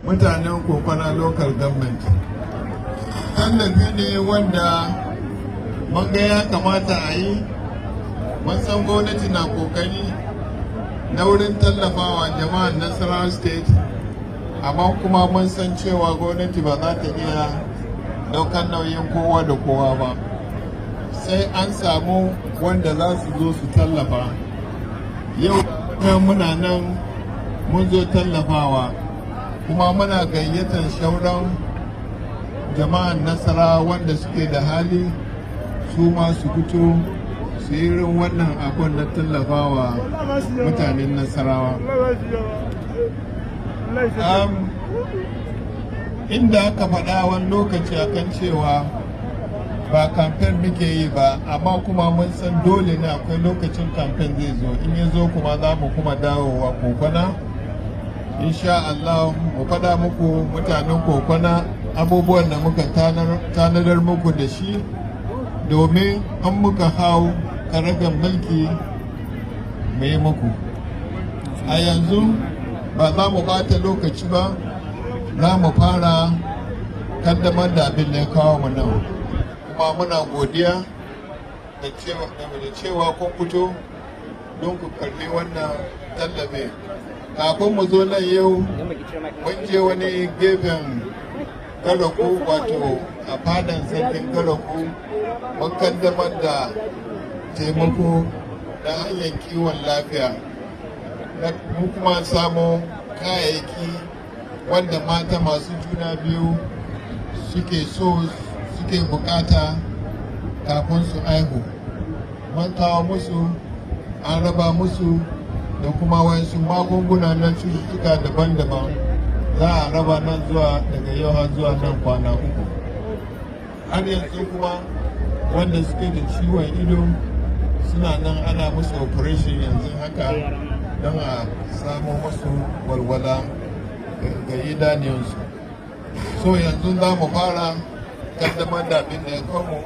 Mutanen Kokona Local Government. Tallafi ne wanda mun ga ya kamata a yi. Mun san gwamnati na kokari na wurin tallafawa jama'an Nasarawa State, amma kuma mun san cewa gwamnati ba za ta iya daukan nauyin kowa da kowa ba, sai an samu wanda za su zo su tallafa. Yau muna nan mun zo tallafawa, kuma muna gayyatar shauran jama'an Nasara wanda suke da hali su ma su fito su yi irin wannan abun na tallafawa mutanen Nasarawa. Inda aka faɗa wani lokaci akan cewa ba kamfen muke yi ba, amma kuma mun san dole ne akwai lokacin kamfen zai zo. In ya zo kuma, za mu kuma dawowa Kokona, insha Allah, mu faɗa muku mutanen Kokona abubuwan da muka tanadar muku da shi domin an muka hau karagar mulki mu yi muku. A yanzu ba za mu bata lokaci ba, za mu fara kaddamar da abin da ya kawo mu nan. Kuma muna godiya da cewa kun fito don ku karbi wannan tallafi. Kafin mu zo nan yau, mun je wani gefen Karaku, wato a fadan Sarkin Karaku, mun kaddamar da taimako na hanyar kiwon lafiya. Mu kuma samu kayayyaki wanda mata masu juna biyu suke so, suke bukata kafin su aihu. Mun kawo musu, an raba musu, da kuma wasu magunguna na cututtuka daban-daban za a raba nan zuwa daga yau har zuwa nan kwana 3. Har yanzu kuma wanda suke da ciwon ido suna nan ana musu operation yanzu haka don a samu musu walwala ga idaniyansu. So yanzu za mu fara kaddamar da abin da ya kawo.